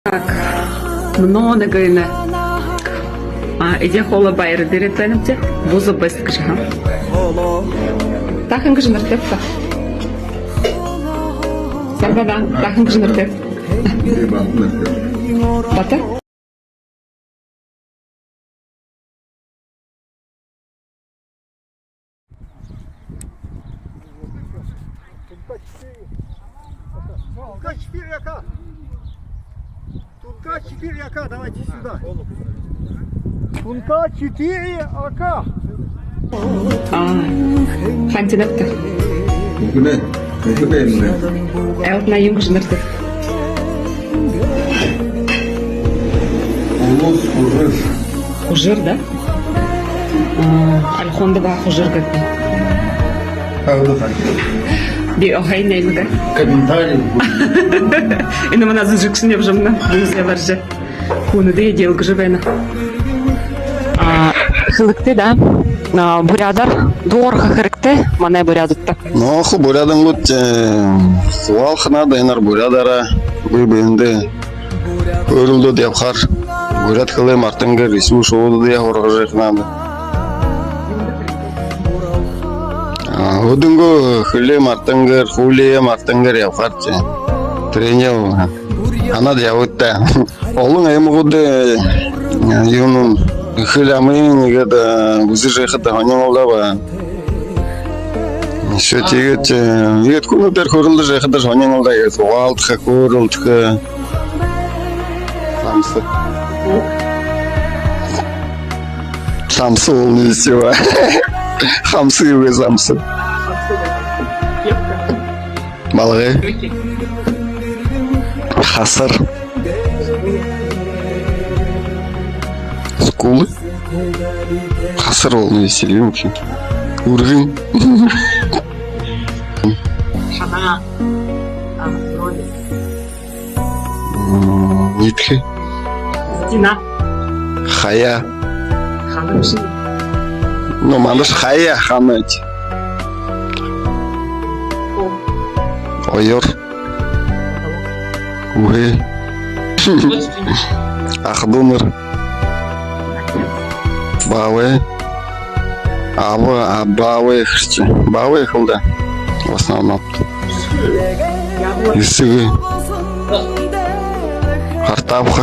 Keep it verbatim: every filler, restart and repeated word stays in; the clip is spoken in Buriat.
Так, мүнөө нэгэ энэ, а, эдеэ хоолой баяр дээрэ байнабди. Буза Бэст гэжэ, ха. Та хэн гэжэ нэрэтэйбта? Сарбадан, та хэн гэжэ нэрэтэйбта? Бата? Тунка четыре А К. Тунка четыре А К, давайте сюда. Тунка четыре А К. А, хантинапта. Элтна юун гэжэ нэрэтэйб? Улус Хужир. Хужир, да? А, Ольхондо баһа Хужир гэдэг. Хаа, да, хаа. Би охин нэмэгэ. Комментарий. Энэ манай зүжэгшэн ябажа байна. Дүнсэ ябаржа. Хүнүүдые эдеэлгэжэ байна. А, хэлэгты даа. А, буряадаар дуугарха хэрэгтэй манай буряадуудта. Ну, хуу буряадууд, э, зугаалха надо, энээр буряадаараа бэе бэетэндээ хөөрэлдөөд ябахаар, буряад хэлээ мартангүйгөөр, үхибүүдээ һургажа ябахаар надо. А, өөһэдынгөө хэлээ мартангүйгөөр, хуулияа мартангүйгөөр ябахаар, тэ. Тэрэниие һанаад ябыт даа. Олон аймагуудай, э, юунэй, хэл амынь иигээд, э, үзэжэ байхада һонин лэ даа. Үшөө тиигээд, э, иигээд хүнүүдээр хөөрэлдэжэ байхада һонин лэ даа. Иигээд зугаалдаха, хөөрэлдэхэ. Самса. Самса болоно гээшэ баа. Хамса үгы, самса. Малгай. Хасар. Скулы. Хасар болоно гээшэ юм чи. Үргэн. Шанаа. А, вроде. М, нитхи. Стена. Хая. Хана бэшэ. Ну, манаш хая хана эти. О. Оёор. Үгы. Аха дүүнэр. Баабай. Аба, а, баабай гэжэ. Баабай хэлэ даа. В основном. Эсэгэ. Хартаабха.